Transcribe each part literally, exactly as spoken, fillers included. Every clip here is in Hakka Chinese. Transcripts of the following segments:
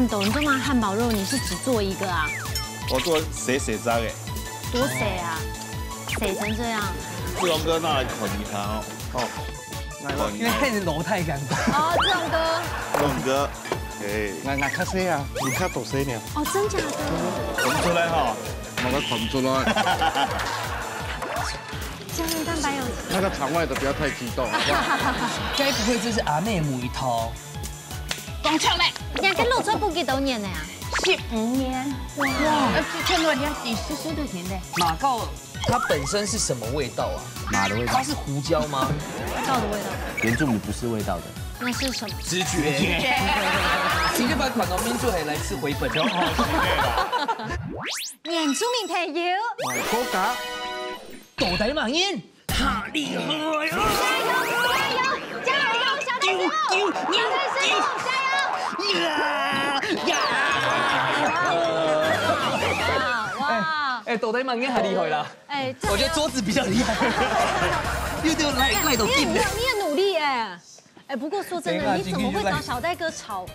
董，你做嘛汉堡肉，你是只做一个啊？我做細細隻个。多細啊？細成這樣。志龍哥拿來看一下哦。哦，來了，因為開始老態乾坤。哦，志龍哥。志龍哥，哎，𠊎，𠊎較細啊，你較大細呢。哦，真假的？看不出來哈。我都看不出來。膠原蛋白有。那個場外的不要太激動，好不好？該不會這是阿妹母湯？ 講笑咩？人家落出來幾多年了啊？十五年。哇！呃，全部人家一絲絲都甜的。馬告它本身是什麼味道啊？馬的味道。它是胡椒嗎？告的味道。原住民不是味道的。那是什麼？直覺。直覺。直接把款到民族黑來吃回本。原住民朋友。國家。到底麼人？ 太厲害啊！加油，加油，加油！小戴師傅，小戴師傅，加油！呀呀！哇，哇！哎，哎，到底麼人較厲害啦？哎，這個我覺得桌子比較厲害，有點賴，賴到頂了。你很，你很，你很努力哎。 哎，不過說真的，等一下，你怎麼會找小戴哥吵，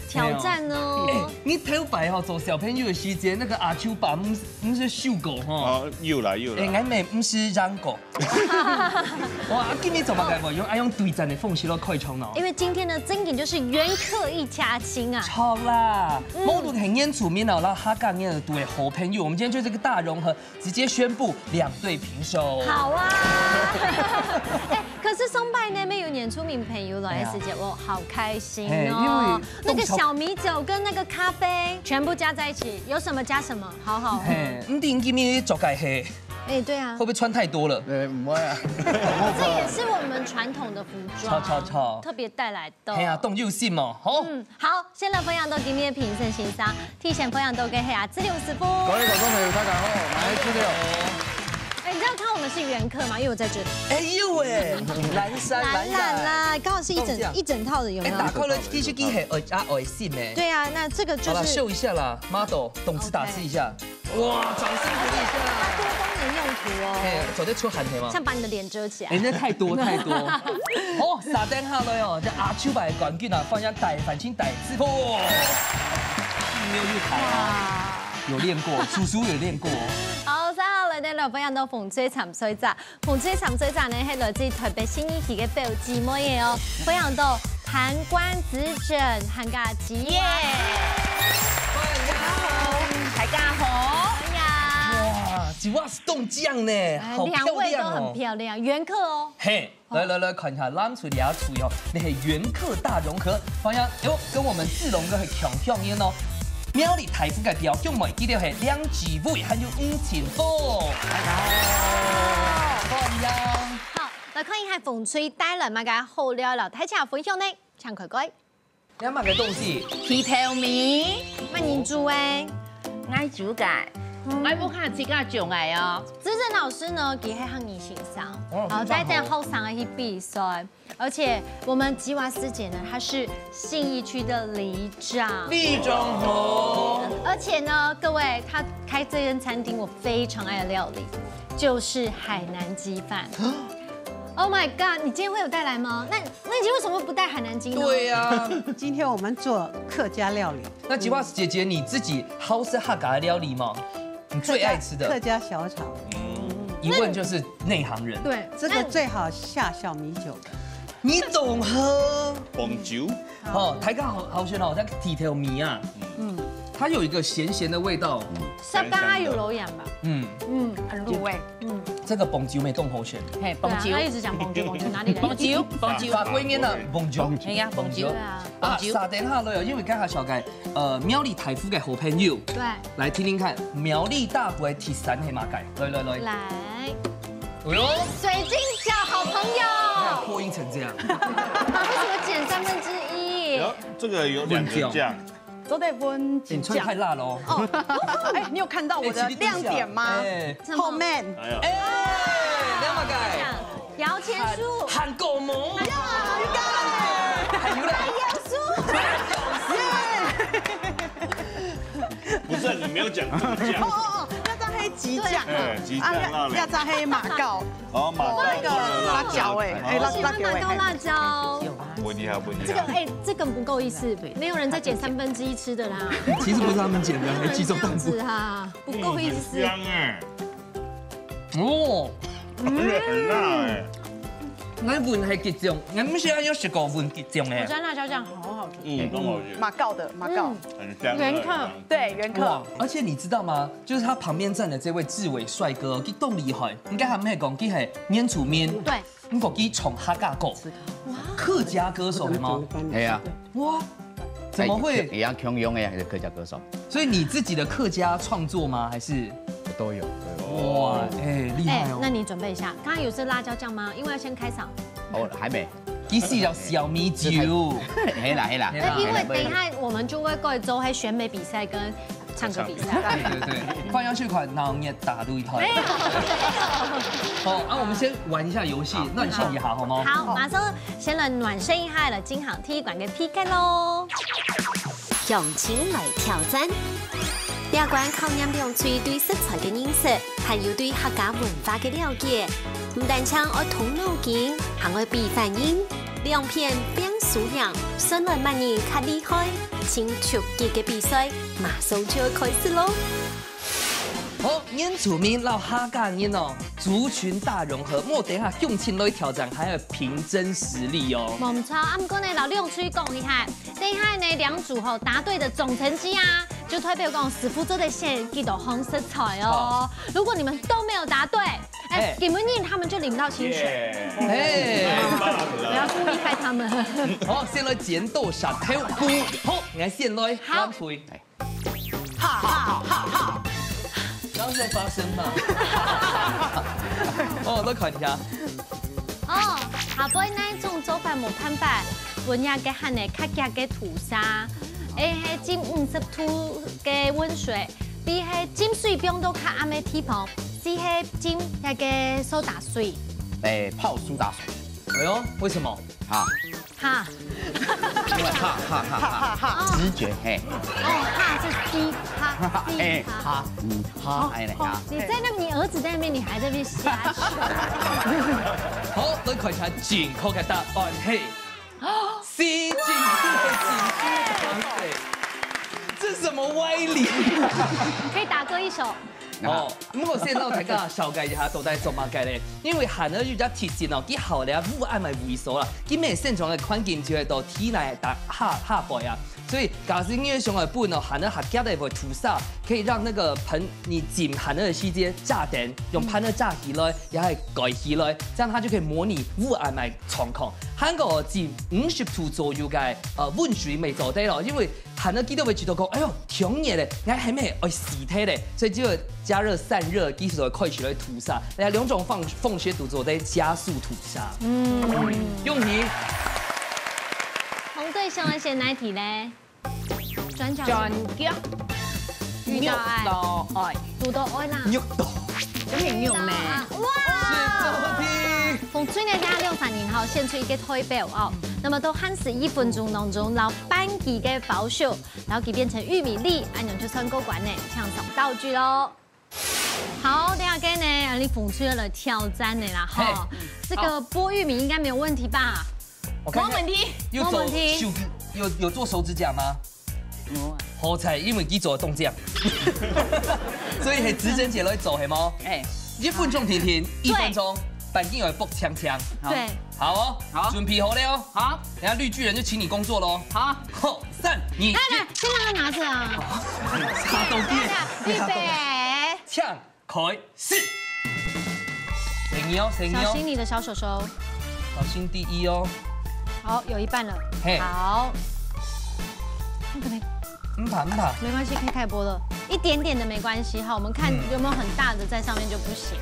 挑戰呢？哎，你頭擺吼，做小朋友的時節，那個阿秋爸毋，毋係秀狗吼。哦，有啦，有啦。哎，𠊎乜毋係養狗。哇，今日做麼个無用，愛用對戰的方式來開場呢？因為今天呢，正經就是原客一家親啊。好啦，嗯。無論係原住民哦，啦，客家人都係好朋友。我們今天就這個大融合， 直接宣布兩隊平手。好啊。哎，可是上擺呢，乜有原住民朋友來个時節，哎呀。我好開心哦。嘿，因為那個小米酒跟那個咖啡全部加在一起，有什麼加什麼，好好喝。嘿，毋定今日著个係，哎，對啊。會不會穿太多了？哎，毋會啊。這也是我們傳統的服裝，超，超，超。特別帶來的。嘿啊，當有心哦，吼。嗯，好，先來分享到今日的評審先生。 提前分享到个係阿志龍師傅。各位觀眾朋友，大家好，我係志龍。哎，你知道看我們是原客嗎？因為我在這裡。哎呦喂，藍衫藍藍啦，剛好是一整，一整套的，有沒有？哎，打開了T恤係愛，啊，愛心欸。對啊，那這個就是好了，秀一下啦，model，懂事打字一下。OK。哇，掌聲鼓勵一下。它多功能用途哦。哎，做得出汗係嗎？像把你的臉遮起來。哎，那太多，太多。哦，三等下了喲，這阿秋牌冠軍啊，歡迎戴范清戴師傅。 沒有入台啊。有練過，叔叔有練過。好，三號來的老朋友都紅隊參賽者，紅隊參賽者呢，係來自台北信義區个表姊妹个哦，歡迎到韓官子珍、韓家吉。耶！大家好。大家好。歡迎。哇，這哇是凍醬呢，哎，好漂亮哦。兩位都很漂亮，原客哦。嘿， 來來來，看一下，藍隊、綠隊哦，你係原客大融合，發現，哎呦，跟我們志龍哥係強強个哦。苗栗大湖个表兄妹，佢兜係梁志偉還有吳清峰。大家好。歡迎。好，來看一下紅隊帶來麼个好料了，大家分享呢，請開開。 這麼个東西？魚頭米。麼人煮个？𠊎煮个。𠊎屋下自家種个哦。子珍老師呢，佢係客語先生，哦，然後帶等後生个去比賽，而且我們吉娃師姐呢，她是信義區的里長。里長好。而且呢，各位，她開這間餐廳，我非常愛的料理，就是海南雞飯。Oh my god！你今天會有帶來嗎？那 那你為什麼不帶海南雞呢？對呀。今天我們做客家料理。那吉娃姐姐，你自己好食客家料理嗎？你最愛吃的？客家，客家小炒。嗯，一問就是內行人。對，這個最好下小米酒。你懂喝？紅酒。哦，大家好，好選哦，那個魚頭米啊，嗯，它有一個鹹鹹的味道。嗯，是剛剛有落鹽吧？嗯，嗯，很入味。 嗯，這個紅酒乜當好選。嘿，紅酒。對啊，他一直講紅酒，紅酒哪裡來的？紅酒，紅酒。法國人啊，紅酒。哎呀，紅酒。對啊。啊，紅酒。三等下來哦，因為剛好紹介，呃，苗栗大湖个好朋友。對。來聽聽看，苗栗大湖个特產係麼个？來來來。來。哎呦，水晶餃好朋友。哪有破音成這樣？為什麼減三分之一？哎呦，這個有兩個醬。 做得分你穿太辣了哦。哦，哎，你有看到我的亮點嗎？哎，什麼？好man。哎呀，哎，你看嘛，該搖錢樹，喊狗毛，呀，你看，喊牛了，搖樹，耶。不是，你沒有講這樣。哦哦哦，那張黑吉醬，哎，吉醬啊，辣椒。那，那張黑馬告，哦，馬告，那個辣椒，哎，哎，辣，我喜歡馬告辣椒。辣椒，哎。不厲害，不厲害。这个，哎，这个不够意思，没有人在捡三分之一吃的啦。其实不是他们捡的，还集中蛋子哈，不够意思。香哎，哦，而且很辣哎，那闻係幾種，你们现在有食过闻幾種我哎？家辣椒酱好好吃。嗯，很好吃，马告的马告，很香。原客，对，原哇客。！而且你知道吗？就是他旁边站的这位志伟帅哥，佢當厲害，应该还没讲佢係原住民，对，不过佢唱客家歌，客家歌手的吗？係啊，哇，怎么会？也要共樣个客家歌手，所以你自己的客家创作吗？还是都有。哇，哎，厉害哦！那你准备一下，刚刚有吃辣椒酱吗？因为要先开嗓。哦，还没。佢是叫小米酒，嘿啦嘿啦，嘿啦那因为等一下我们就会过来做还选美比赛跟唱歌比赛。对对对，欢迎收看《闹热大擂台》。好，啊，我们先玩一下游戏，暖身一下好吗？好，马上先来暖身一下了，金行第一关的 P K 喽。乡亲来挑战。这关考验两队对食材的认识，还有对客家文化的了解。毋单淨愛動腦筋，還愛比反應，兩片拚輸贏，算來麼人較厲害。盡刺激个比賽，馬上就要開始咯！好，原住民摎客家人哦，族群大融合，莫等下用情來挑戰，還要憑真實力哦。冇錯，啊，毋過呢，摎兩隊講一下，等一下呢，兩組吼答對的總成績啊，就代表講師傅做得選幾多項食材哦。如果你們都沒有答對，哎，哎根本人他們就領不到薪水，哎，不要故意害他們。好，先來剪刀石頭布，好，你先來，好藍隊。哈哈哈哈！剛剛在發生嗎？哦，都看一下。哦，下背那一種做法無辦法，分這个喊个較遽个屠殺，A係浸五十度个溫水，B係浸水放到較暗个地方，C係浸那个蘇打水。哎，泡苏打水，哎呦，為什麼？哈，哈，因為哈哈哈哈，直覺嘿，哦，哈是 C，哈，C，哎哈。哈，嗯哈，哎嘞哈，你在那，你兒子在那邊，你還在那邊瞎想。好，來看一下正確个答案係C，正確个答案係。這是什麼歪理？可以打歌一首。哦，毋過先摎大家紹介一下到底做麼个咧？因為還有一隻特性哦，佢好了烏暗个位所啦，佢每生存个環境就係到地泥下下背啊。所以假使你想愛分哦，還有下腳个會屠殺，可以讓那個盆你浸還有个時間炸等，用盤仔炸起來，也係蓋起來，這樣它就可以模擬烏暗个狀況。還過浸五十度左右个呃溫水乜做得咯，因為 還有幾多位知道講，哎喲，天熱咧，𠊎還沒愛死忒咧，所以只有加熱散熱，技術開始來屠殺。那兩種方方式都做得加速屠殺。嗯，恭喜！紅隊想要選哪一題咧？轉角。轉角。遇到愛，到愛，堵到愛啦。肉到，有點肉咩？哇！是這題。紅隊呢，加六三零號選出一個代表哦。那麼到限時一分鐘當中，摎半支个包手，然後佢變成玉米粒，恁樣就算過關呢，搶上道具咯。好，第二個呢，你紅隊來挑戰的啦，哈嘿。這個剝玉米應該沒有問題吧？我看一下沒問題。有做沒問題手指，有有做手指甲嗎？有啊。好彩，因為佢做得動這樣，所以係子珍姐來做係無？哎，一分鐘停停，一分鐘，半斤愛剝強強。好對，好哦，好準備好了哦。好，等下綠巨人就請你工作嘍。好，好，三二一，來來，先讓他拿著啊。啥都變，預備，搶開始。誰哦，誰哦，小心你的小手手。小心第一哦。好，有一半了。嘿好，那個呢？毋怕毋怕，沒關係，可以開始剝了，一點點的沒關係哈。我們看嗯有沒有很大的在上面就不行。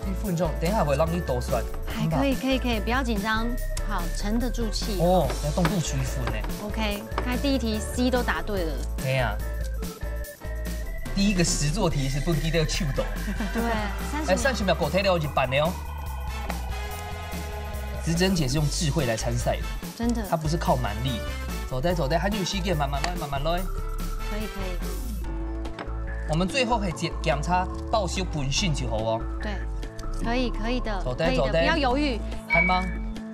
一分鐘，等一下會讓你多酸。還可以，可以，可以，不要緊張。好，沉得住氣。哦，要動作舒服呢。 OK，剛才第一題 C 都答對了。對啊，第一個實作題係分佢兜糗到。對，三哎，十秒。三十秒過忒了一半了哦。子珍姐是用智慧來參賽的，真的她不是靠蠻力。做得做得，還有時間，慢慢來，慢慢來。可以可以。我們最後可以檢檢查包手本身就好哦。對，可以可以的，好的可以的，好的不要猶豫。還忙？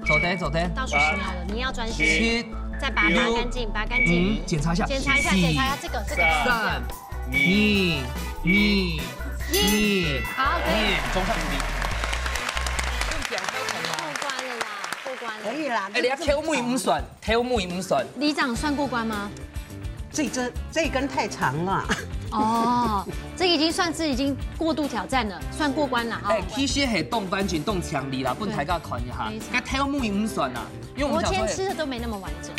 走的，走的。倒数十秒了，你要专心。七，再把它拔干净，六，拔干净。嗯，检查一下。检查一下，四，检查一下这个，这个。三，二，二，一。好，可以。耶，中上无敌。过关了啦，过关了。可以啦，哎，你要挑木鱼不算，挑木鱼不算。里长算过关吗？这根，这根太长了。哦，这已经算是已经过度挑战了，算过关了哈。哎，其实系当完全当强力啦，分大家看一下。没错。那挑木鱼不算啦，因为我们讲说，我今天吃的都没那么完整。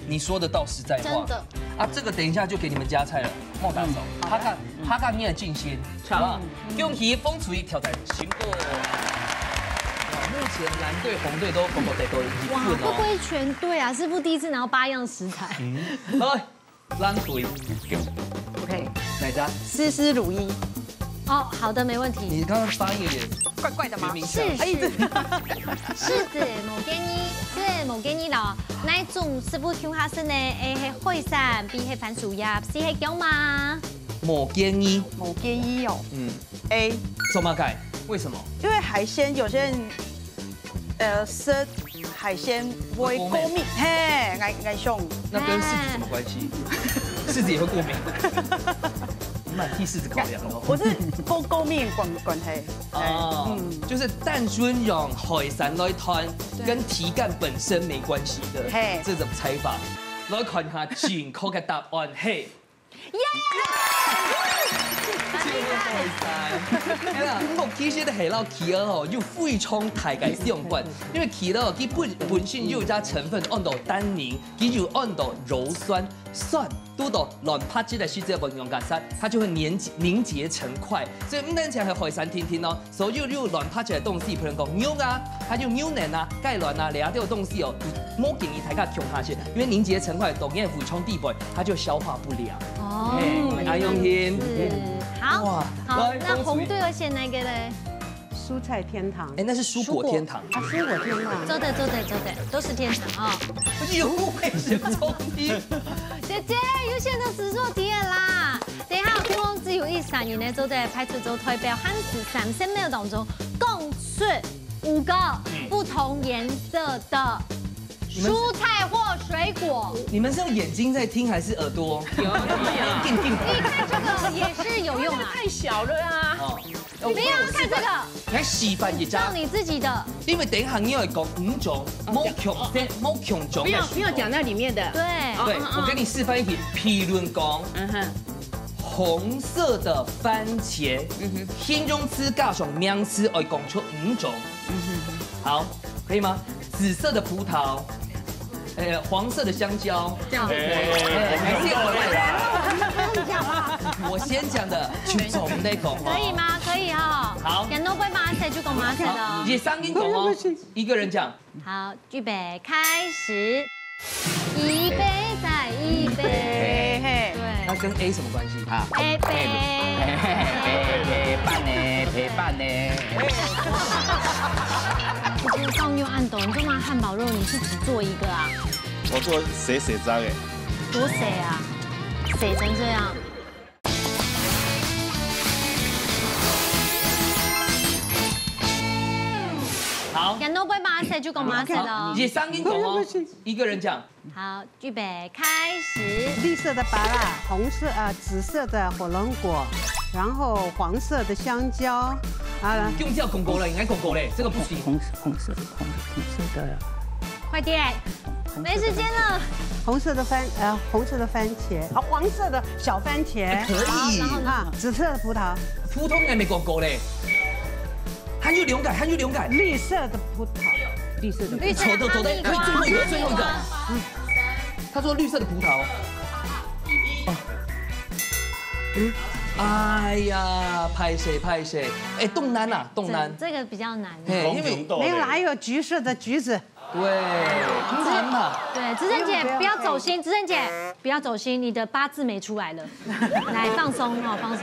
你说的倒实在话。真的。啊，这个等一下就给你们加菜了，莫打手。嗯，好的。他看，他看你的进心，好不好？恭喜风厨挑战成功。哇，目前蓝队、红队都公布得到一哇，会不分哦。会全对啊？师傅第一次拿到八样食材。嗯。好，蓝队，OK，哪一家？丝丝如意。哦，好的，没问题。你刚刚发音有点怪怪的吗？原名是。哎，这是是无建议，是无建议咯。哪一种食物共下食呢？A係海產，B係番薯葉，C係薑嫲。无建议。无建议哦。嗯。A。做么个？为什么？因为海鲜有些人，呃，吃海鲜会过敏，嘿，爱，爱上。那跟柿子什么关系？柿子也会过敏。你蛮替柿子考量的哦。我是过，过敏关，关系。哦，嗯。就是单纯用海产来谈，对。跟体感本身没关系的，嘿。这种猜法。来看一下正确的答案，嘿。耶！哎呀，不过其实个海捞企鹅哦，有非常大个相关，因为企鹅哦，佢本，本身有一个成分安到单宁，佢有安到鞣酸，酸堵到卵白质个时节，分溶解，它就会凝结，凝结成块，所以毋单淨係海產定定哦， 所有有卵白质个东西，譬如講肉啊，還有牛奶啊、雞卵啊，這兜東西哦，無建議大家共下食，因為凝結成塊，當然胃腸底背，它就消化不良。哦。嘿，愛用心。是，好，哇，好，來，那紅隊要選哪個嘞？蔬菜天堂。哎，那是蔬果天堂。啊，蔬果天堂。做得，做得，做得，都是天堂哦。有，為什麼？姐姐，有些人都指錯題了啦。 等一下，總共只有一儕人呢，做得派出做代表，限時三十秒當中講出五個不同顏色的蔬菜或水果。你們是用眼睛在聽還是耳朵？有，有，有。定定吧。你看這個也是有用啊。那個太小了啊。哦。不要看這個。你還示範一下。照你自己的。因為等一下你要講五種，哦，無共色，哦，哦。無共種的水果。不要，不要講那裡面的。對。哦，對，哦，哦。我給你示範一題，譬如講，嗯哼。 紅色的番茄，嗯哼。形容詞加上名詞，愛講出五種。嗯哼哼。好，可以嗎？紫色的葡萄，呃，黃色的香蕉。這樣子可以。哎，還是要我來。我先講的，就總得講哦。可以嗎？可以哈。好。人都會馬上就講馬上的哦。也三個人講哦，不行，不行。一個人講。 好，預備，開始。預備，再預備。嘿，嘿。對。那跟A什麼關係？啊。A，陪，陪，陪伴呢，陪伴呢。其實上又按懂，你就罵漢堡肉，你是只做一個啊？我做細細隻个。多細啊？細成這樣。 好。人都會馬上就講馬上了。一個人講哦，一個人講。好，預備，開始。綠色的芭樂，紅色，呃，紫色的火龍果，然後黃色的香蕉，啊。用掉廣告了，應該廣告嘞，這個不行。紅，紅色，紅，紅色的。快點。 沒時間了。紅色的番，呃，紅色的番茄，啊，黃色的小番茄。哎，可以。好，然後呢？啊，紫色的葡萄。普通人沒講過嘞。還有兩個，還有兩個。綠色的葡萄。綠色的葡萄。綠色的，走的，走的，哈密瓜，哎，最後一個，最後一個。哈密瓜。嗯。他說綠色的葡萄。哦。嗯。哎呀，歹勢，歹勢。哎，當難啊，當難。這，這個比較難。嘿，因為沒有啦，還有橘色的橘子。 對，很難嘛。對，子珍姐不要走心，子珍姐不要走心，你的八字沒出來了。來，放鬆哦，放鬆。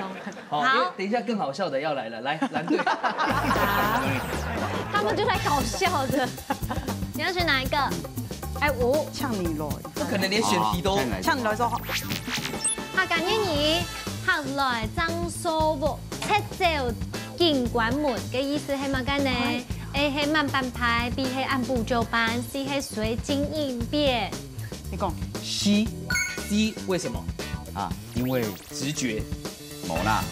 好，好。因為等一下更好笑的要來了，來，藍隊。好。他們就來搞笑的。你要選哪一個？哎，我。嗆你咯。不可能連選題都。好，再來一個。嗆你咯，說。客家諺語，客來正掃屋，賊走緊關門，个意思係麼个呢？哎。：A係慢半拍，B係按部就班，C係隨機應變。你講。C，C 為什麼？啊，因為直覺。無啦，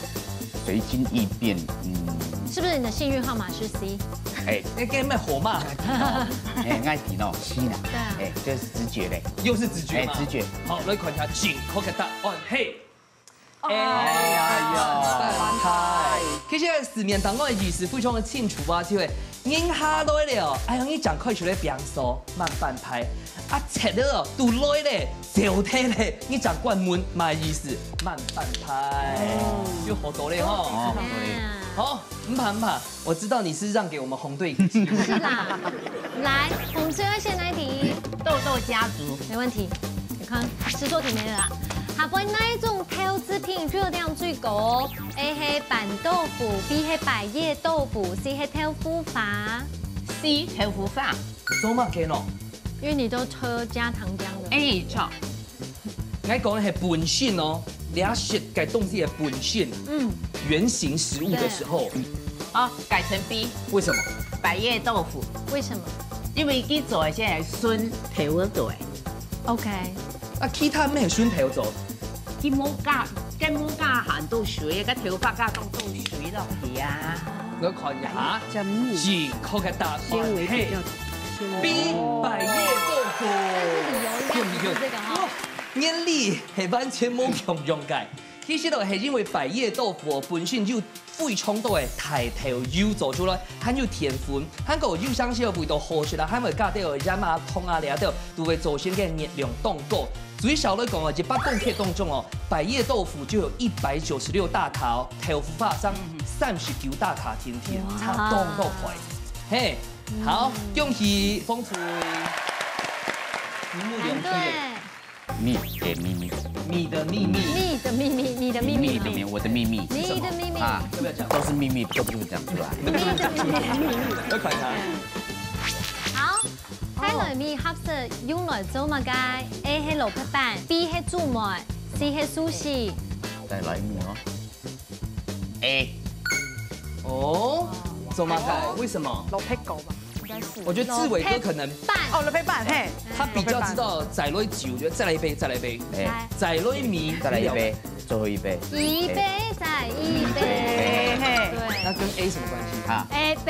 隨機應變，嗯。是不是你的幸運號碼是 C？哎，那个咩號碼？哎，愛聽哦，C啦。對啊。哎，就是直覺嘞。又是直覺嘛。哎，直覺。好，來看一下正確个答案係。哎呀呀，慢半拍。其實字面答案个意思非常个清楚啊，就係人下來了，哎呀，你正開始咧變數，慢半拍。啊，賊仔哦，都來咧，走忒咧，你正關門，麼个意思？慢半拍。哦。有學到咧吼。哦，學到咧。好，毋怕毋怕，我知道你是讓給我們紅隊一個機會。是啦，來，我們最後選哪一題？豆豆家族。沒問題，你看，試錯題沒了啦。下背哪一種豆製品熱量最高？A係板豆腐，B係百葉豆腐，C係豆腐花。C，豆腐花。做麼个呢？因為你都喝加糖漿的。哎，著。 𠊎講个係本身哦，這食个東西个本身，嗯。原型食物的時候。對。哦，改成B。為什麼？百葉豆腐。為什麼？因為佢做个先係純豆仔做个。OK。啊，其他毋係純豆做？佢無加，佢無加很多水，該豆花加當多水落去啊。 我看一下，哎，真係。正確个答案係B，百葉豆腐。但是理由應該不是這個哈。哇，原理係完全無共樣个。其實呢，係因為百葉豆腐本身有非常多个大豆油做出來，還有澱粉，還過有當時味道好食啦，還會加兜鹽啊、糖啊這兜，都會造成个熱量當高。 最少來講哦，一百公克當中哦，百葉豆腐就有一百九十六大卡哦，豆腐花生三十九大卡，甜甜，哇。差當多倍。嘿，嗯。好，恭喜紅隊。題目兩題耶。難度耶。你的秘密。你的秘密。你的秘密，你的秘密。你的秘密，我的秘密是什麼？你的秘密。啊，要不要講？都是秘密，都不用講出來。你的秘密。要看一下。好。 在內面合適用來做麼个？A係蘿蔔粄，B係煮糜，C係壽司。在內面哦。A。哦，做麼个？為什麼？蘿蔔糕吧，應該是。我覺得志偉哥可能蘿蔔粄。哦，蘿蔔粄，嘿。他比較知道在內酒，我覺得再來一杯，再來一杯。哎。來。在內面。再來一杯。 最後一杯。預備，再預備。嘿，嘿。對。那跟A什麼關係？啊。A杯。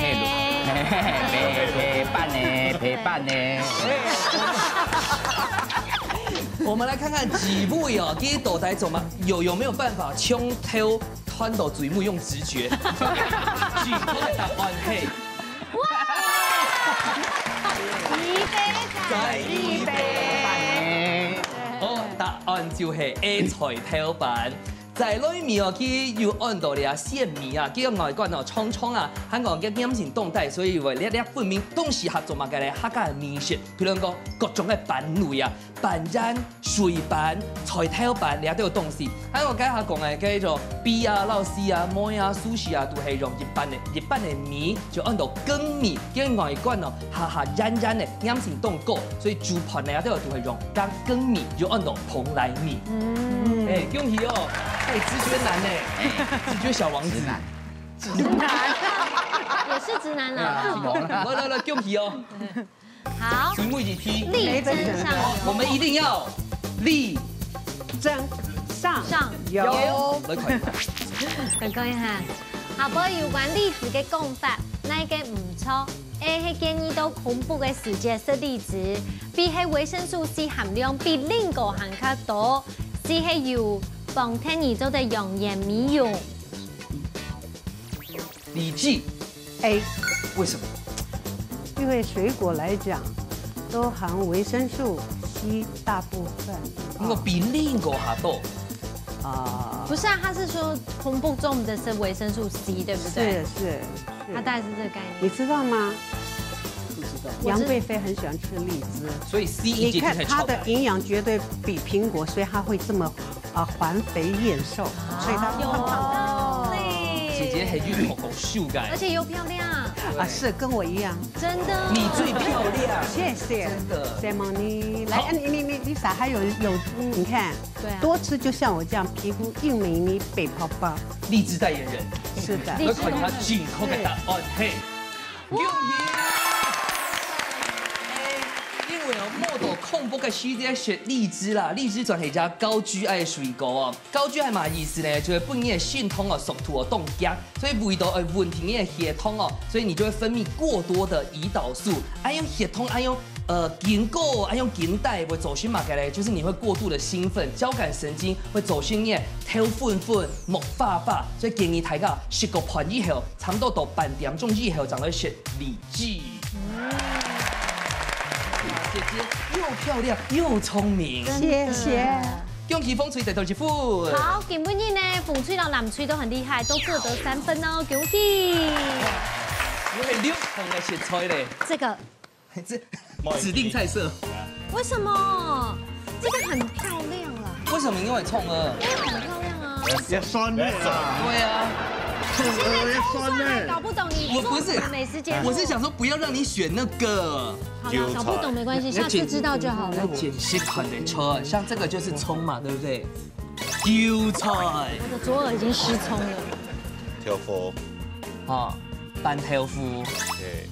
陪，陪伴呢，陪伴呢。我們來看看幾位哦，這到底怎麼有，有沒有辦法從頭看到最尾用直覺？正確个答案係哇！預備，再預備。好，答案就係A，菜頭粄。 在內面哦，佢有安到這个鮮米啊，佢个外觀哦，長長啊，還講佢黏性當大，所以話這這分明當時合做麼个咧？客家个美食，比如講各種个粄類啊，粄圓、水粄、菜頭粄這兜東西。還有該下講个叫做B啊、老師啊、妹啊、壽司啊，都係用一般个一般个米，就安到粳米，佢个外觀哦，下下圓圓个，黏性當高，所以煮飯呢，這兜都係用粳粳米，就安到蓬萊米。 嗯。哎，恭喜哦！哎，直覺男呢，直覺小王子。直男。直男，也是直男啦。啊，來來來，恭喜哦！好，最尾一題，力爭上游。我們一定要力爭上上游。游。來看一下。等一下，下背有關例子个講法，哪一個毋著？ A係建議到空腹个時節食荔枝，B係維生素C含量比另个還較多，C係有幫助你做得養顏美容。荔枝。A。為什麼？因為水果來講，都含維生素C大部分。應該比另个還多。啊。不是啊，他是說空腹中的是維生素C，對不對？是，是。 它大概是這個概念。你知道嗎？不知道。楊貴妃很喜歡吃荔枝。所以 C 已經你看它的營養絕對比蘋果，所以它會這麼，啊，環肥燕瘦，所以它胖胖的。哦，姐姐很有口口秀感。而且又漂亮。對。啊，是，跟我一樣。真的。你最漂亮。謝謝。真的。Ceremony，來，好。啊，你，你，你，Lisa，還有，有，你看，對啊。多吃就像我這樣，皮膚又美麗，白泡泡。荔枝代言人。是的。我看一下正確个答案，嘿。恭喜！哎，因為哦，無到空腹个時節食荔枝啦，荔枝算係一隻高G I个水果哦。高G I係麼个意思呢？就係分你个心臟哦，速度哦，當遽，所以為到愛穩定你个血糖哦，所以你就會分泌過多的胰島素，恁樣血糖恁樣呃緊高，恁樣緊低，會造成麼个呢？就是你會過度的興奮，交感神經會造成你个頭昏昏、目花花，所以建議大家食過飯以後，差不多到半點鐘以後，正來食荔枝。哇，姐姐又漂亮又聰明。謝謝。恭喜紅隊得到一分。好，今晡日呢，紅隊摎藍隊都很厲害，都各得三分哦，恭喜！因為六項个食材咧，這個這指定菜色。為什麼？這個很漂亮啦。為什麼？因為蔥啊。因為很漂亮啊。也酸的啦。對啊。蔥也酸的。搞不懂你我不是做什麼美食節目。我是想說不要讓你選那個。好了，搞不懂沒關係，下次知道就好了。那揀食材的菜，像這個就是蔥嘛，對不對？韭菜。我的左耳已經失聰了。豆腐。啊，拌豆腐。對。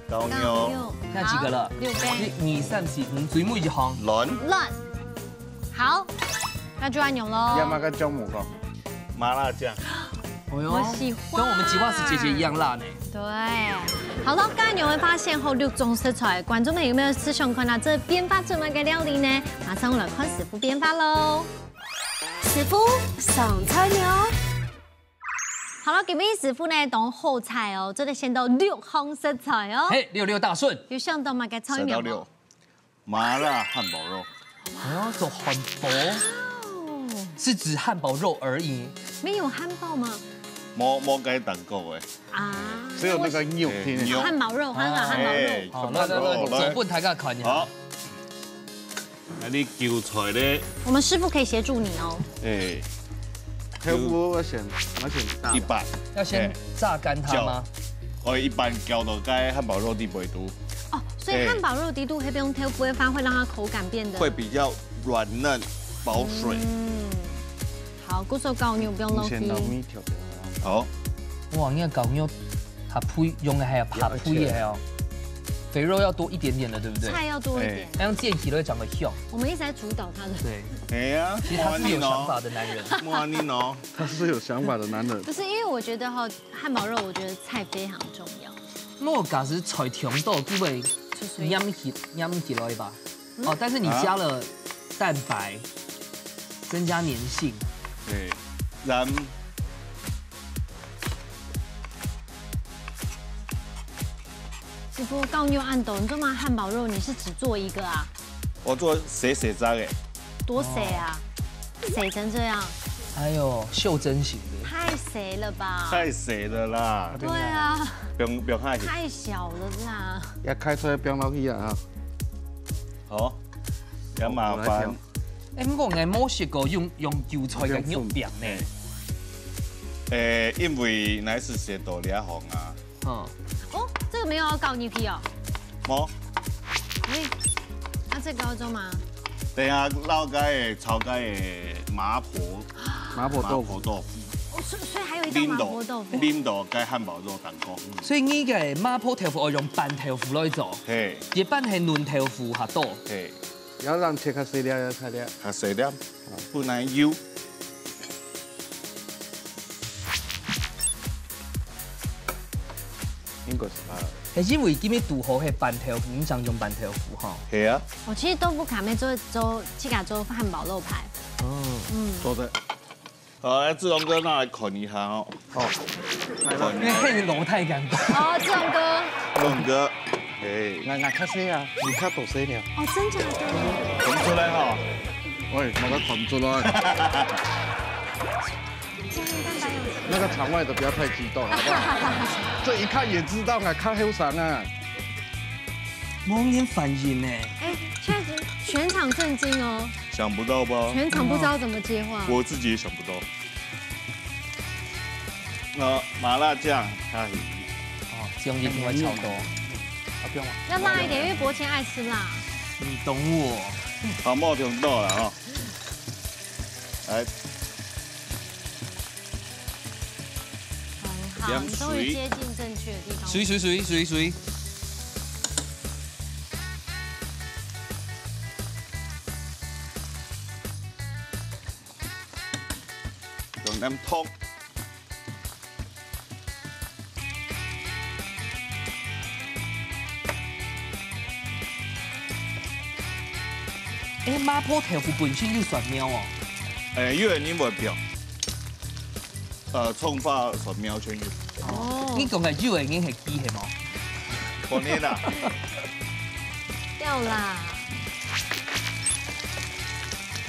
高尿。高尿。那幾個了？好，六個。一、二、三、四、五，最尾一項。卵。卵。好，那就恁樣咯。要麼个薑母湯。麻辣醬。哎呦，我喜歡。跟我們吉瓦斯姐姐一樣辣呢。對。好了，剛才你會發現吼，六種食材，觀眾朋友有沒有試想看啊？這變化做麼个料理呢？馬上來看師傅變化咯。師傅上菜了。好了，今晡日師傅呢，當好彩哦，做得選到六項食材哦。嘿，六六大順。有想到麼个菜名無？選到六。 麻辣漢堡肉。哦，做漢堡，哦，是指漢堡肉而已。沒有漢堡嗎？無，無該蛋糕誒。啊，只有那個肉。嘿，肉。漢堡肉，漢堡，漢堡肉。哎，哦，來來來，漢堡肉，來。做分大家看一下。好。那你韭菜咧？我們師傅可以協助你哦。哎。豆腐我先，我先打。一半。要先榨乾它嗎？哎。攪。哦，一半攪到該漢堡肉底背肚。 哦，所以漢堡肉底肚會用豆腐的話，會讓它口感變得會比較軟嫩、保水。嗯，好，故所高油毋用落去。你先倒米調調啊。好。哇，你看高油，它不用的還有，它不也還有，肥肉要多一點點的，對不對？菜要多一點。哎。那樣煎起來會長得香。我們一直在主導它的。對。哎呀，其實他是有想法的男人。莫安尼哦。他是有想法的男人。不是，因為我覺得哈，漢堡肉，我覺得菜非常重要。 莫假使菜忒多，就會黏起，黏起來吧。哦，但是你加了蛋白，增加黏性。對，然師傅，高油恁多，你做麼个漢堡肉你是只做一個啊？我做細細隻个。多細啊？細成這樣？哎呦，袖珍型的。太細了吧？太細了啦。對啊。不用，不用客氣。太小了啦。也開出來放落去啊，哈。好，也麻煩。哎，毋過𠊎無食過用，用韭菜个肉餅呢。誒，因為𠊎係食到這行啊。 嗯。哦，這個沒有要搞泥皮哦。無。哎，那這個要做嗎？等下摎該个炒該个麻婆，麻婆豆腐。麻婆豆腐。哦，所以，所以還有一道麻婆豆腐。淋到，淋到該漢堡肉當中。嗯。所以你个麻婆豆腐愛用拌豆腐來做，嘿。一般係嫩豆腐較多。嘿。要讓切較細粒，要較細粒。較細粒，不能油。 應該係吧。係因為今日堵好係拌豆腐，你想用拌豆腐哈？係啊。哦，其實豆腐卡妹做，做，自家做漢堡肉排。哦。嗯。做得。好，來，志龍哥，那來看一下哦。好。看一下。因為老太感覺。哦，志龍哥。志龍哥，哎。𠊎，𠊎較細啊，你較大細了。哦，真假的？看出來哈。喂，麼个看出來？ 那個場外的不要太激動，好不好？這一看也知道啊，較後生啊。無人反應呢。哎，現在全場震驚哦。想不到吧？全場不知道怎麼接話。我自己也想不到。那麻辣醬，它很哦，這樣一定會超多。啊，不用了。要辣一點，因為伯謙愛吃辣。你懂我。好，莫聽到了哈。來。很好好，你终于接近正确的地方。水，水，水，水，水。用点汤。哎，麻婆豆腐本身有蒜苗哦。哎，有个人會標。 呃，蔥花蒜苗全有。哦。你講个有个人係機係無？可能啦。掉啦。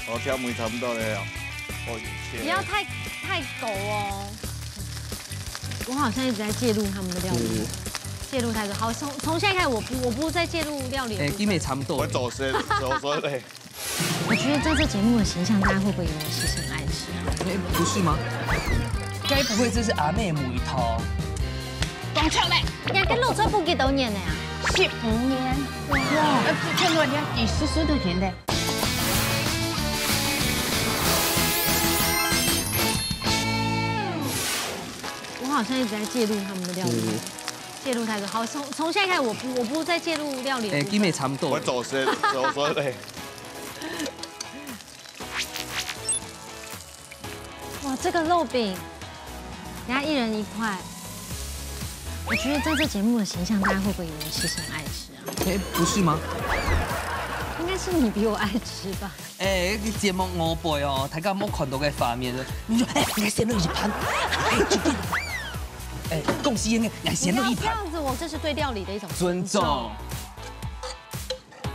哦，調味差不多了。哦，一切。不要太，太狗哦。我好像一直在介入他们的料理。是。介入太多。好，从，从现在开始，我不，我不再介入料理的部分。哎，基本差不多。我走神，走神嘞。 我觉得在这节目的形象，大家会不会以为我其实很爱吃啊？哎，不是吗？该不会这是阿妹的一套？讲出来。人家滷菜脯幾多年了呀？十五年。哇，呃，全部人家几十岁的甜的。我好像一直在介入他们的料理。嗯。介入太多。好，从，从现在开始，我不，我不再介入料理的部分。哎，基本差不多。我走神，走神嘞。 哇，这个肉饼，人家一人一块。我觉得在这节目的形象，大家会不会以为我其实很爱吃啊？哎，不是吗？应该是你比我爱吃吧？哎，这节目五倍哦，大家没看到个画面了。你说，哎，你还先了一盘，哎，这个，哎，恭喜你，你还先了一盘。你不要这样子，我这是对料理的一种尊重。尊重。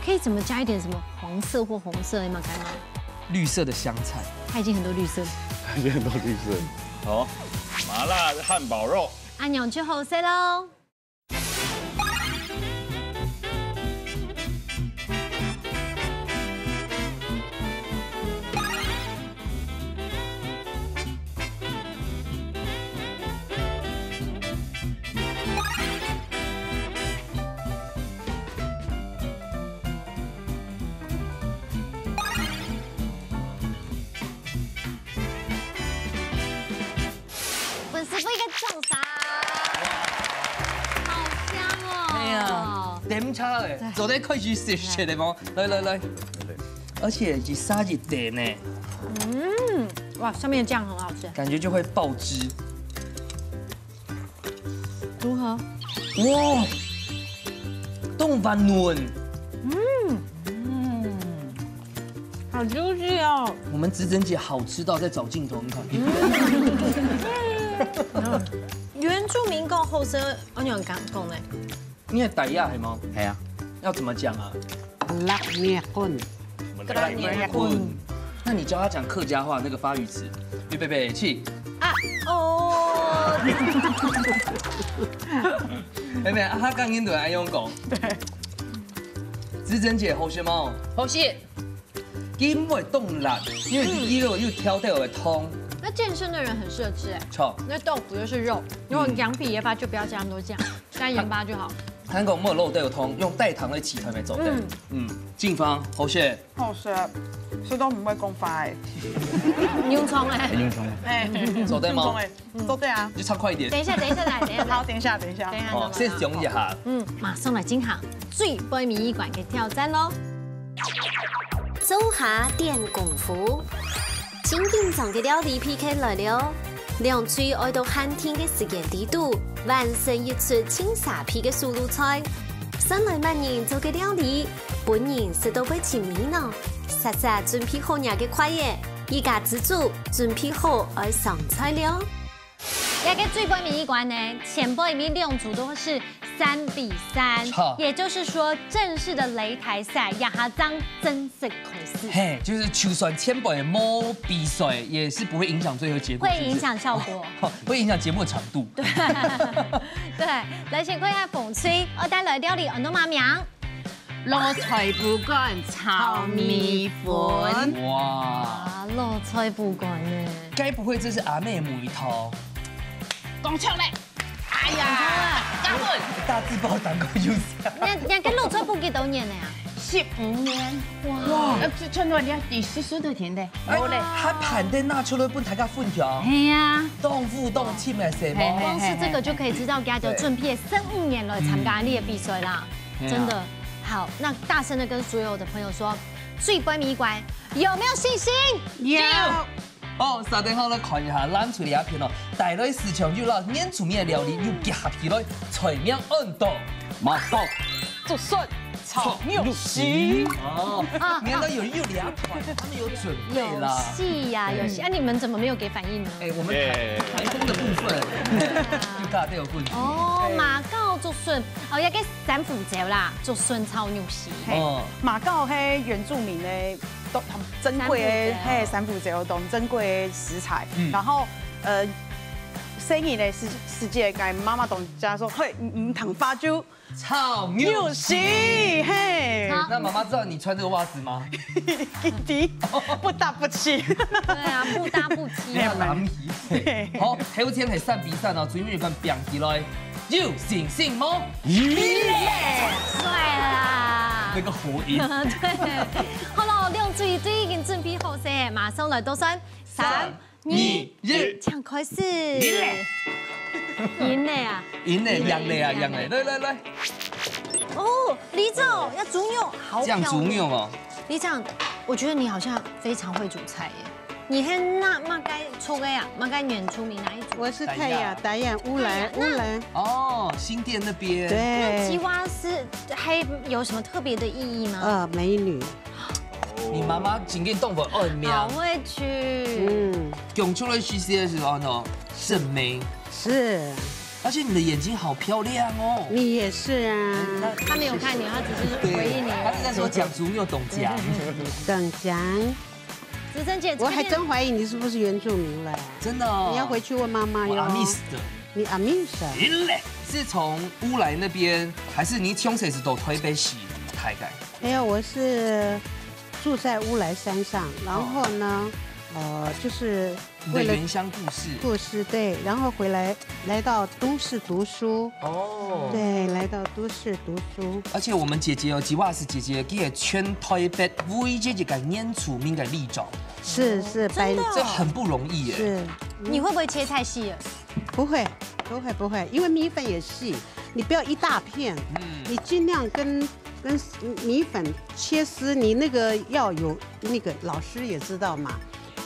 可以怎么加一点什么黄色或红色的吗？该吗？绿色的香菜。它已经很多绿色。它已经很多绿色。好，麻辣汉堡肉。阿娘就好势喽。 粉丝不应该撞衫，好香哦！哎呀，点茶嘞，做得开始试试的吗？来来来，而且一下一点呢，嗯，哇，上面的酱很好吃，感觉就会爆汁。 如何？哇，冻饭嫩。嗯，嗯，好 juicy 哦。我们子珍姐好吃到在找镜头，你看。嗯，原住民讲好食，我仰会讲呢？你的台语系吗？系啊。要怎么讲啊？辣眼棍。 辣眼棍。那你教他讲客家话那个发语词，预备备，起。啊，哦。妹妹，啊，他刚刚都还用讲。对。子珍姐，好食吗？好食。因为冻烂，因为一路又挑掉了汤。那健身的人很适合吃哎。错。那豆腐又是肉，如果羊皮的话，就不要加那么多酱，加盐巴就好。 韩国没有肉豆汤，用代糖的取代没走对。嗯。嗯，静芳，好食。好食，食到毋會講話誒。用蔥誒。用蔥。誒，做得嗎？用蔥誒，做得啊。你就唱快一點。等一下，等一下來，等一下來。好，等一下，等一下。等一下，哦，等一下。先想一下。嗯，馬上來進行最尾尾一關个挑戰咯。做下點功夫。 真緊張个料理P K來了！兩隊愛到限定个時間裡肚，完成一出盡沙鼻个手路菜。算來麼人做个料理，分人食到會尋味呢？煞煞準備好若个筷仔，一家之煮準備好愛上菜了。 這个最尾尾一關呢，前背尾兩組都是三比三，好。也就是說，正式的擂台賽，這下正正式開始。嘿，就是就算前背無比賽，也是不會影響最後結果，會影響效果。是不是？會影響節目的長度。對，對，來先看一下紅隊，愛帶來料理安到麼名？ 滷菜脯管炒米粉。哇！啊，滷菜脯管呢？該不會這是阿妹的某一套？講出來！哎呀，加分！大字報打過去。人，人家滷菜脯幾多年了呀？十五年。哇，呃，這穿到這第四十多天嘞，哎，有嘞。還盼得拿出來分大家分享。係啊。當有當深个細妹。嘿，嘿，光是這個就可以知道佢就準備了十五年來參加這個比賽啦。對啊。真的。好，那大聲的跟所有的朋友說，最尾一關有沒有信心？有。好，續等下來看一下，藍隊這片哦，帶來四川有老原住民个料理，又結合起來，菜名安到。馬告竹筍炒肉絲。哦，啊，原來有，有這款，他們有準備啦。有戲呀，有戲。啊，你們怎麼沒有給反應呢？哎，我們台，耶。台風的部分，又大家都有問題。哦，馬告竹筍，哦，這個三府椒啦，竹筍炒肉絲。哦。馬告係原住民个，都，很珍貴个，三府椒。嘿，三府椒，當珍貴个食材。嗯。然後，呃，細人个時，時節，該媽媽當家說，嘿，毋，毋通花椒，炒肉絲。肉絲，嘿。那媽媽知道你穿這個襪子嗎？弟弟，不搭不起。對啊，不搭不起。你要藍皮。好，頭前係三比三哦，最尾一關拚起來，有信心無？有咧。帥啦。那個喉音。對。好了，兩隊都已經準備好勢，馬上來倒算。三、二、一。請開始。贏咧。贏咧啊！贏咧，贏咧啊，贏咧！來，來，來。哦，里長，要豬肉，好漂亮。醬豬肉哦。里長，我覺得你好像非常會煮菜耶。你係哪，麼个族个啊？麼个原住民哪一族？我是泰雅，泰雅，烏來，泰雅，那，烏來。哦，新店那邊。對。那吉瓦斯還有什麼特別的意義嗎？呃，美女。 你媽媽真經當會愛命。好會去。嗯。講出來C C的時候呢，聖美。是。而且你的眼睛好漂亮哦。你也是啊。哎，那他沒有看你，他只是回應你。對，他是在說講豬肉懂講。懂講。子珍姐，我還真懷疑你是不是原住民了。真的哦。你要回去問媽媽喲。我阿美族的。你阿美族啊？贏咧。是從烏來那邊，還是你從小是到台北市大个？ 沒有，我是住在烏來山上，然後呢，呃，就是為了你的原鄉故事。故事，對，然後回來，來到都市讀書。哦。對，來到都市讀書。而且我們姐姐哦，吉瓦斯姐姐，佢係全台北唯一一個原住民个里長。是，是，白，真的哦。這很不容易耶。是。你會不會切太細了？不會，不會，不會，因為米粉也細，你不要一大片，嗯。你盡量跟 跟米粉切絲，你那個要有那個，老師也知道嘛。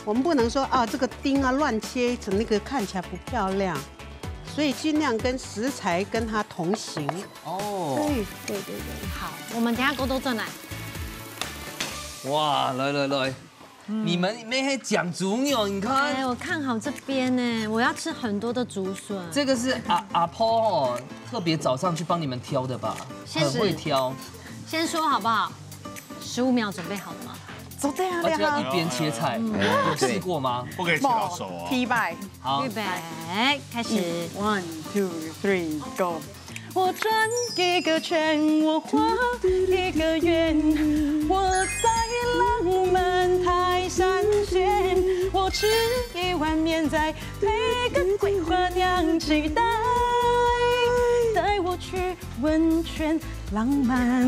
我們不能說啊，這個丁啊亂切成那個看起來不漂亮，所以盡量跟食材跟它同行。哦。對，對，對，對。好，我們等一下鍋都轉來。哇，來來來，你們沒還講豬肉，你看。哎，我看好這邊呢，我要吃很多的竹筍。這個是阿，阿婆哦，特別早上去幫你們挑的吧？先很會挑。 先說好不好？十五秒準備好了嗎？做得啊，而且要一邊切菜，嗯。有試過嗎？不可以切到手哦。T Y。好。預備，開始。One, two, three, go。我轉一個圈，我畫一個圓，我在浪漫台三線，我吃一碗麵，再配個桂花釀雞蛋，帶我去 溫泉浪漫。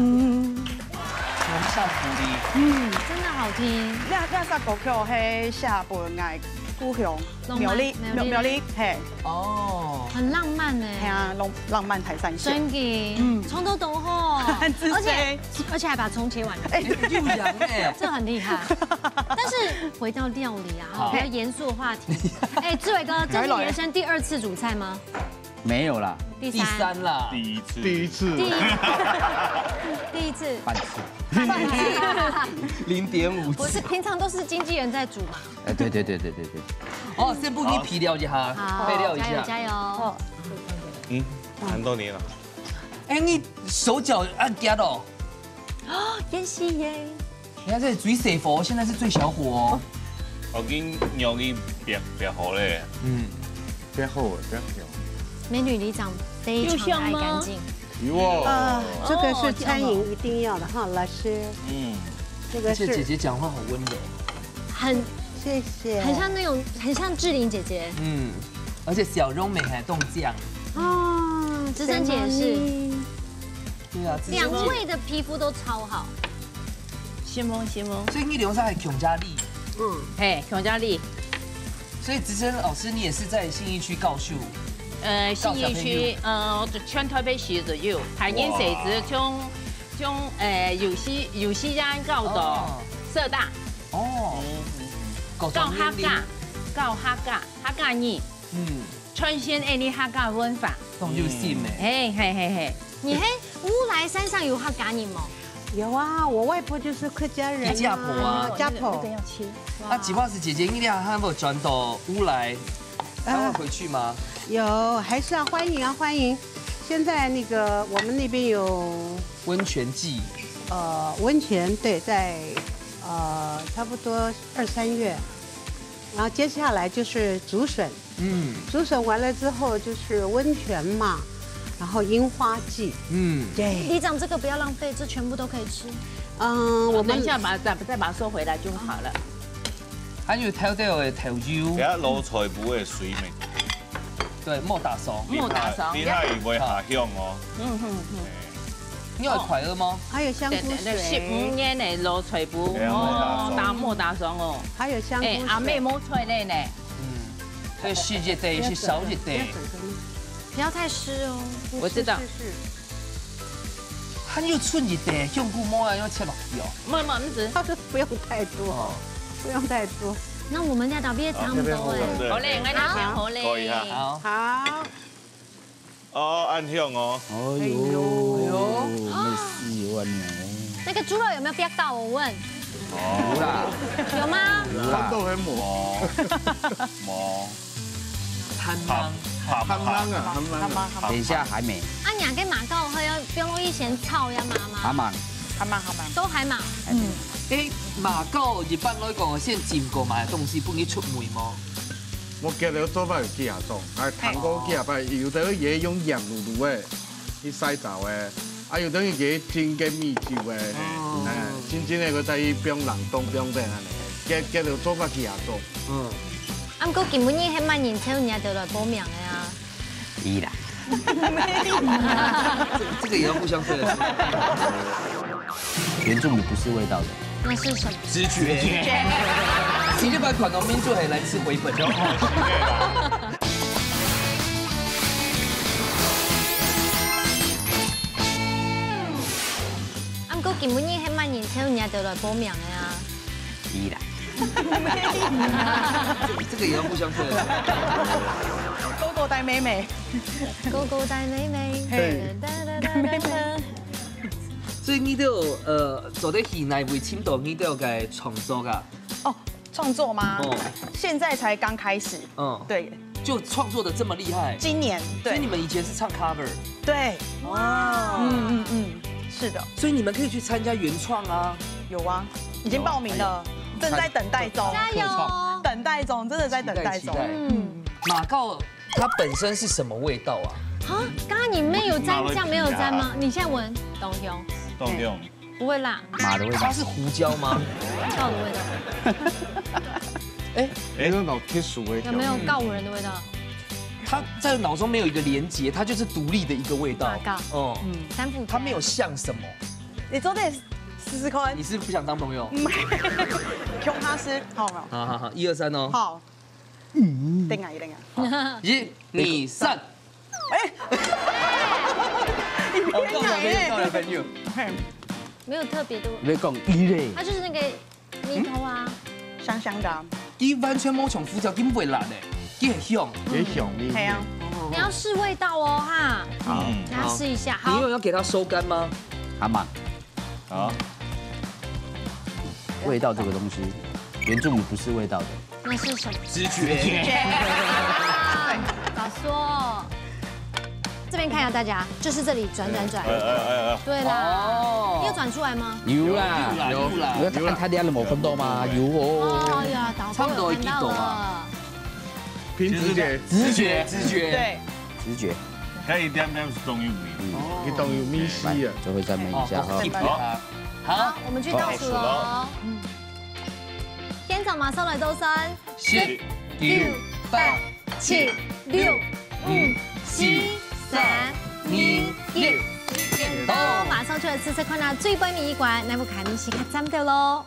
龍上福利。嗯，真的好聽。這，這首歌曲係寫分𠊎故鄉苗栗，苗栗，苗栗，嘿。哦。很浪漫欸。嘿啊，浪，浪漫台三線。真的，嗯。唱到當好，很自在。而且，而且還把蔥切完。哎，又烊欸。這很厲害。但是回到料理啊，好。比較嚴肅的話題。哎，志偉哥，這是你人生第二次煮菜嗎？ 沒有啦。第三。第三啦。第一次。第一次。第一，第一次。半次。半次。零點五次。不是，平常都是經紀人在煮嘛。哎，對，對，對。哦，先分你備料一下，好，備料一下。加油，加油。嗯，很多年了。哎，你手腳恁遽哦。哦，恭喜耶！ 你看這裡最細火，現在是最小火哦。我已經用力煏，煏好咧。嗯，煏好了，煏好。美女里長非常愛乾淨。有香嗎？有哦。啊，這個是餐飲一定要的哈，老師。嗯。這個是。而且姐姐講話好溫柔。很，謝謝。很像那種，很像志玲姐姐。嗯，而且笑容美還動這樣。哦，子珍姐也是。對啊，子珍姐。兩位的皮膚都超好。承蒙，承蒙。所以你兩儕係共下里。嗯。嘿，共下里。所以子晨老師，你也是在信義區教書？呃，教小朋友。信義區，呃，全台北市都有，大人細子，哦。從，從，呃，幼稚，幼稚園教到哦。社大。哦。嗯。教客家，教客家，客家人。嗯。傳承𠊎俚客家文化。當有心欸。嘿，嘿，嘿，嘿。你嘿，烏來山上有客家人無？有啊，我外婆就是客家人啊。你家婆啊？家婆。那個，那個要切。啊，吉瓦斯姐姐，你倆還有轉到烏來，還會回去嗎？啊，有，還是要歡迎啊，歡迎。現在那個我們那邊有溫泉季。呃，溫泉，對，在，呃，差不多二三月。然後接下來就是竹筍。 嗯。竹筍完了之後就是溫泉嘛，然後櫻花季。嗯。對。里長，這個不要浪費，這全部都可以吃。嗯，我們等一下把，再，再把它收回來就好了。還有豆豆个豆油。等下老菜脯个水味。對，莫打爽。莫打爽。你看，你看佢會下香哦。嗯，嗯，嗯。你愛快樂嗎？還有香菇水。對，對，對，十五年个老菜脯，對啊，莫打爽。哦，打，莫打爽哦。還有香菇水。欸，阿妹無菜咧呢。 嗯，所以食一垤，食少一垤。不要太濕哦。我知道。是，是，是。還有剩一垤，香菇無啊，要切落去哦。沒有，沒有，不是。他說不用太多，哦。不用太多。那我們家倒閉也差不多欸。好，那邊好了。好嘞，我來切好嘞。可以哈。好。好。 哦，恁香哦。哎喲，哎喲。哎喲，美死我了。那個豬肉有沒有煸到？我問。有啦。有嗎？有啦。都很無。無。還吂。還吂啊，還吂啊。還吂，還吂。等一下還沒。啊，你个馬告會要不用預先炒呀，媽媽？還吂。還吂，還吂。都還吂。嗯。欸，馬告一般來講，先浸過嘛，東西分佢出味無？ 無，佢个做法有幾下種，啊，聽過幾下擺，有个也用鹽滷滷个，去曬燥个，啊，有个佢浸个米酒个，哦。哎，浸浸个，佢再去放冷凍，放等恁呢。佢，佢个做法幾下種。嗯。啊，毋過今晡日係麼人請你兜來報名个啊？你啦。這，這個也要互相推了。原住民不是味道的。那是什麼？直覺。直覺。直接把款農民就很來吃回本。啊，毋過今晡日係麼人請你兜來報名个啊？你啦。這，這個也要互相推了。哥哥帶妹妹。哥哥帶妹妹。嘿。噠噠噠噠噠。所以你兜，呃，做得去哪位尋到你兜个創作啊？哦，創作嗎？哦。現在才剛開始。嗯。對。就創作得這麼厲害。今年，對。所以你們以前是唱cover？對。哇。嗯，嗯，嗯，是的。所以你們可以去參加原創啊。有啊，已經報名了，哎呦。正在等待中。加油哦。等待中，真的在等待中。期待，期待。嗯。馬告 它本身是什麼味道啊？啊，剛剛你們有沾醬沒有沾嗎？你現在聞，當香。當香。不會辣。馬的味道。它是胡椒嗎？告的味道。哎，有那種特殊的調味。有沒有告五人的味道？它在腦中沒有一個連結，它就是獨立的一個味道。馬告。哦。嗯，三副。它沒有像什麼。你做得試試看。你是不想當朋友？沒有。窮他吃，好不好？好好好，一二三哦。好。 等啊，等啊。一、二、三。哎。哦，夠了，朋友，夠了，朋友。嘿。沒有特別的。你講伊咧？它就是那個米頭啊。香香的啊。佢完全無像胡椒，佢毋會辣的，佢很香。很香，你，嘿啊。你要試味道哦，哈。好。嗯。大家試一下，好。你有要給它收乾嗎？阿滿。 好。味道這個東西，原住民不是味道的。那是什麼？直覺。直覺。早說。這邊看一下大家，就是這裡轉轉轉。哎，哎，哎，哎。對啦，哦。你有轉出來嗎？有啦，有啦，有啦。有啦。你要看他家的某分豆嗎？有哦。哦呀，導播有看到了。差不多一滴多啊。 憑直覺。直覺，直覺。對。直覺。該一點點係當有味。嗯，佢當有味緒啊。來，最後再燜一下哈。哦，好。好，我們去倒數了哦。好。先從麼儕來倒算？十、九、八、七、六、五、四、三、二、一。好，馬上就來試試看啊，最尾一關，來，𠊎看你係較讚到咯。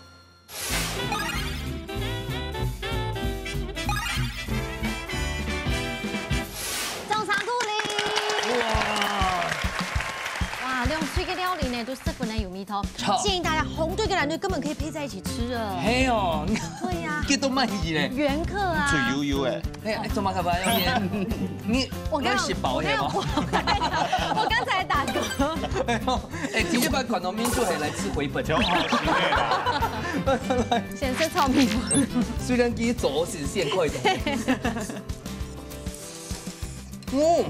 掌聲鼓勵！哇！哇，兩隊个料理呢，都十分的有味道。好。建議大家紅隊跟藍隊根本可以配在一起吃啊。嘿哦，对呀。佢都滿意呢。原客啊。嘴油油哎。 哎，哎，做麼个吧？要你，你，我剛，你食飽了嗎？我剛，我剛才打嗝。哎呦，哎，今天把广东民宿还来吃回本。就好吃的啦。先吃炒米粉。虽然给你走是现快的。嗯。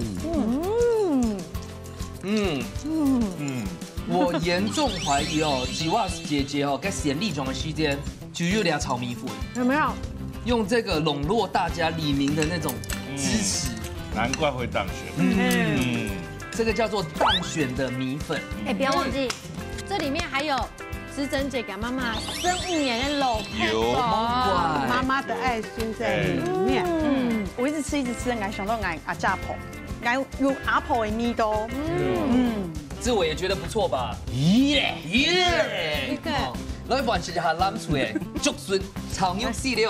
嗯。嗯。嗯。我严重怀疑哦，吉瓦斯姐姐哦，在选立场的时间，就有点炒米粉。有没有？用这个笼络大家黎明的那种支持。嗯，难怪会当选。嗯。嗯。这个叫做当选的米粉。哎，不要忘记，这里面还有思珍姐给妈妈生五年的老朋友。有。妈妈的爱心在里面。嗯。我一直吃，一直吃，俺想到俺阿家婆，俺有阿婆的味道。嗯。嗯。这我也觉得不错吧？耶耶！好，来完成一下蓝隊的竹筍炒肉系列。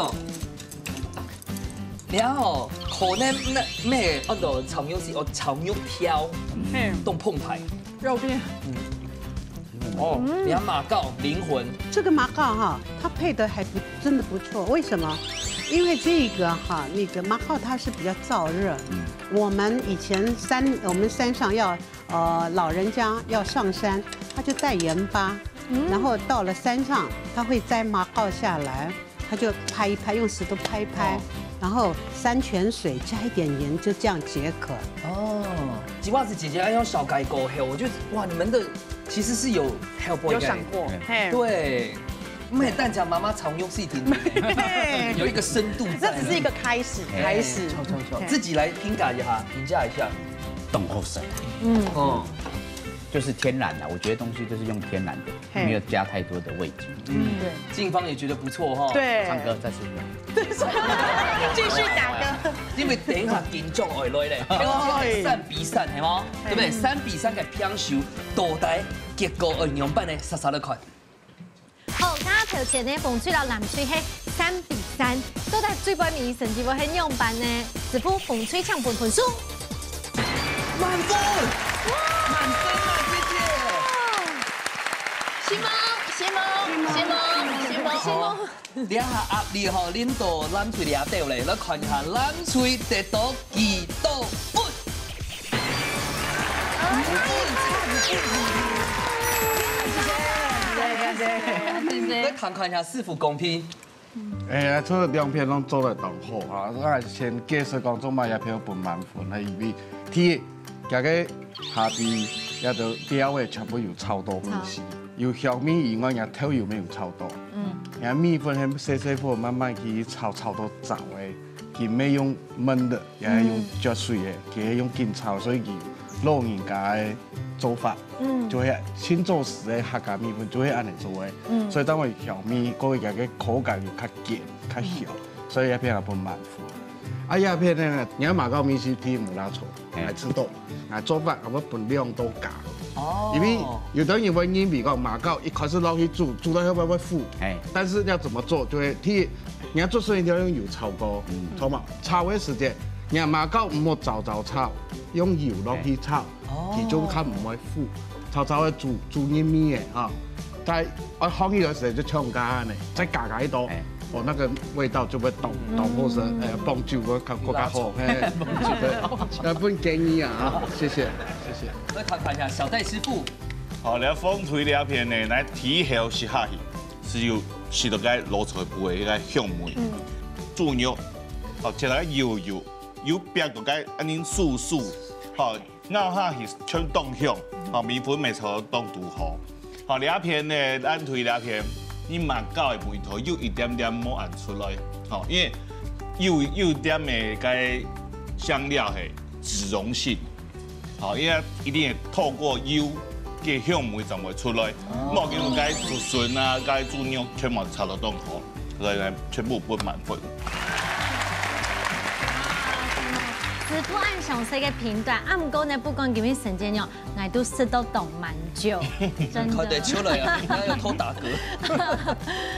然后可能那咩安到炒肉絲哦，炒肉條，嗯，當澎湃。肉片。哦，然后馬告灵魂。这个马告哈，它配的还不，真的不错。为什么？因为这个哈，那个马告它是比较燥热。我们以前山，我们山上要，呃，老人家要上山，他就带盐巴，然后到了山上，他会摘马告下来，他就拍一拍，用石头拍一拍，哦，然后山泉水加一点盐，就这样解渴。哦，吉瓦斯姐姐要用小改狗嘿，我就哇，你们的其实是有 help 有想过，嘿。对，没有，但讲妈妈常用细听，有一个深度在。这只是一个开始，哎，开始。错错错，自己来评价一下，评价一下。当好食。嗯，哦，就是天然的，我觉得东西就是用天然的，嘿，没有加太多的味精。嗯，对。静芳也觉得不错哈。对。唱歌再次用。继续打歌。因为等一下紧张爱来嘞，对。三比三，系吗？对不对？三比三个平手，到底结果会仰般呢？煞煞来看。好，刚刚头前呢，红隊摎蓝队係三比三，到底最尾尾成績會係仰般呢？師傅，红队請分分数。满分，满分啊，姐姐。承蒙，承蒙，承蒙，承蒙。好，这下压力吼，輪到蓝隊這兜咧，來看一下蓝隊得到幾多分。 來看看一下是否公平。哎呀，這兩片攏做得當好啊！𠊎先解釋講，做麼个這片分滿分呢？因為第一，這个下底這兜料个全部有炒到味緒，有香味以外，這豆油乜有炒到。嗯，這米粉係細細火慢慢去炒，炒到燥个，佢乜用燜个。 也係用，嗯，煮水个，佢係用緊炒，所以佢老人家个做法，嗯，就係清早時个客家米粉就係恁樣做个。嗯，所以當然香味，過佢个口感又較鹹、較香，嗯，所以這片也分滿分。啊，這片呢，你看馬告米是第一無啦錯，嘿，來試到，啊，做法，𠊎會分量都加。哦，因為有的人會認為講馬告一開始落去煮，煮到後尾會苦，嘿，但是要怎麼做，就係第一，你要做生意一定要用油炒過，嗯，同埋 炒个時節，若馬告毋好燥燥炒，用油落去炒，哦，佢就較毋會苦。燥燥个煮，煮入味个哈，再愛放起來時就像剛剛呢，再加加一刀，哎，哦，那個味道就會當，當好食，嗯，哎，傍酒會較，更加好，哎，傍酒會，那分建議啊，啊，謝謝，謝謝。來看看一下小戴師傅。好，來紅隊這片呢，來提後食下去，係有食到該老菜脯个一個香味，嗯，豬肉，好，切到油油， 有煏到該恁樣酥酥，吼，咬下去全當香，吼，米粉乜炒到當堵好。吼，這片呢，藍隊這片，你馬告个味道有一點點無恁出來，吼，因為有，有一點个該香料係脂溶性，吼，因為一定會透過油，个香味正會出來，哦，無要緊，該竹筍啊，該豬肉全部炒到當好，所以呢，全部分滿分。師傅恁詳細个評斷，啊，毋過呢，不管今日成績樣，𠊎都食到當滿足，真的。看得出來啊，你應該要偷打嗝。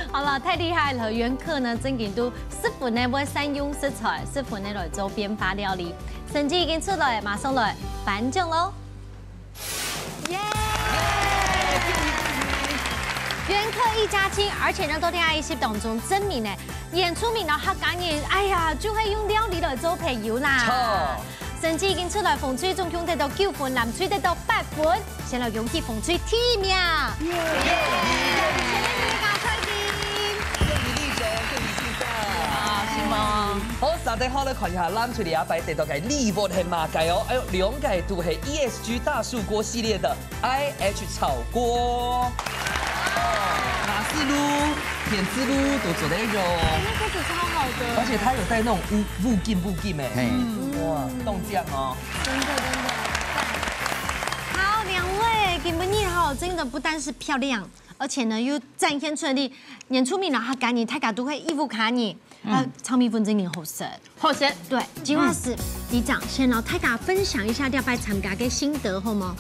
好了，太厲害了！袁客呢，正經都十分个會善用食材，十分个來做變化料理。成績已經出來，馬上來頒獎囉！耶！袁客一家親，而且呢，都在一息當中證明呢，原住民摎客家人，哎呀，就會用料理來做朋友啦。成績已經出來，紅隊總共得到九分，藍隊得到八分。先來恭喜紅隊第一名。耶！恭喜你，加菜金。恭喜你，恭喜你，辛苦。啊，辛苦。好，續等下來看一下，藍隊這擺得到个禮物係麼个哦？哎喲，兩個都係E S G大樹鍋系列个I H炒鍋。哦，瓦斯爐、電磁爐都做得用。哎，那鍋子超好的。而且它有帶那種烏，烏金烏金欸。嘿。哇，弄醬哦。真的，真的，讚。好，兩位，今晡日吼，真的不單是漂亮，而且呢，又展現出你原住民摎客家人，大家都會一屋客人，呃，炒米粉真的好食。好食。對，計劃是里長先摎大家分享一下這擺參加个心得，好嗎？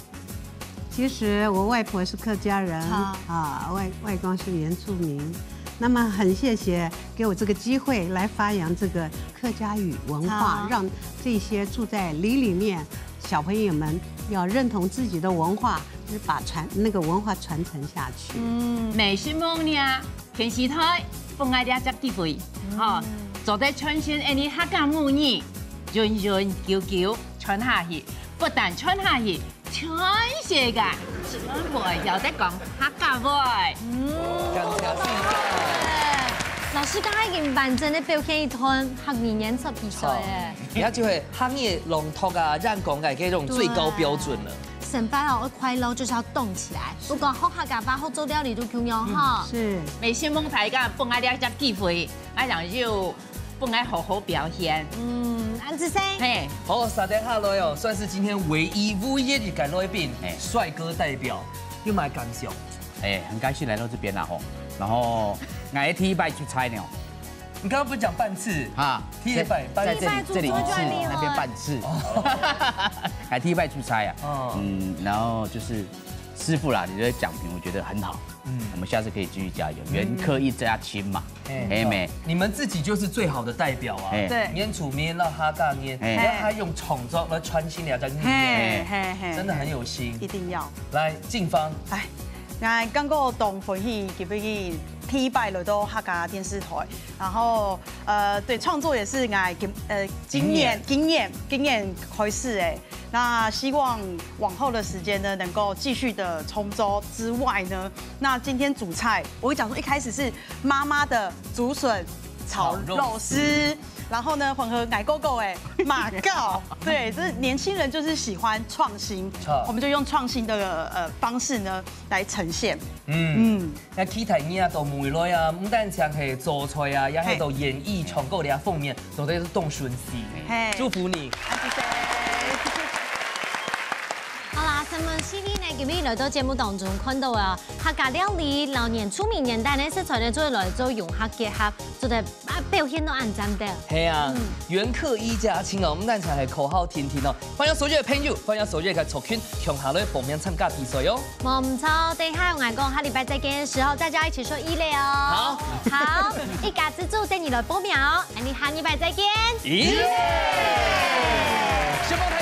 其實我外婆是客家人，好。啊，外，外公是原住民，那麼很謝謝給我這個機會來發揚這個客家語文化，好。讓這些住在里裡面小朋友們要認同自己的文化，就是把傳，那個文化傳承下去。嗯，美食夢呢，電視台分𠊎這隻機會，嗯。吼，做得傳承𠊎俚客家母語，永永久久傳下去，不但傳下去，全世界全部會曉得講客家話。嗯，感謝，謝謝。老師剛剛已經完整的表現一段客語演說比賽欸。好。 也就係客語朗讀啊、演講个這種最高標準了。對。生活哦，要快樂就是要動起來。不管學客家話、學做料理都共樣哈。嗯，是。美食夢大家分𠊎這隻機會，𠊎想就分𠊎好好表現。嗯，恁仔細。嘿。好，續等下來哦，算是今天唯一、唯一一個來賓，哎。帥哥代表，有麼个感想？哎，很開心來到這邊啦吼。然後，𠊎第一擺出差呢。 你剛剛不是講半次？哈，第一擺，在，半次。在這裡，這裡一次，第一擺主廚就很厲害。那邊半次。哦。還第一擺出差啊。哦。嗯，然後就是師傅啦，你的講評我覺得很好。嗯。我們下次可以繼續加油，嗯。袁客一家親嘛。哎，嘿咩？你們自己就是最好的代表啊。哎。對。原住民摎客家人，哎。然後還用創作來傳承這隻語言，嘿，嘿，嘿，真的很有心。一定要。來，靜芳。哎， 𠊎感覺當歡喜，今晡日第一擺來到客家電視台，然後，呃，對，創作也是𠊎今，呃，今年，今年，今年開始欸。那希望往後的時間呢，能夠繼續的創作之外呢，那今天主菜，我講說一開始是媽媽的竹筍炒肉絲，炒肉絲。然後呢，混合𠊎哥哥欸，馬告，對，這年輕人就是喜歡創新，好。我們就用創新的，呃，方式呢， 來呈現。嗯。嗯。那期待你啊，到未來啊，毋單淨係做菜啊，也係到演藝唱歌這方面，做得當順心。嘿。祝福你。啊，謝謝。好啦，承蒙細膩呢，今日來到節目當中，看到啊，客家料理摎原住民原旦个食材呢，做來做融合結合，做得啊，表現到恁讚个。係啊，嗯。袁客一家親哦，毋單淨係口號聽聽哦，歡迎所有个朋友，歡迎所有个族群，共下來報名參加比賽哦。無毋著，等一下𠊎講下禮拜再見个時候，大家一起說一類哦。好。好，一家之煮等你來報名哦，恁樣下禮拜再見。一類。承蒙大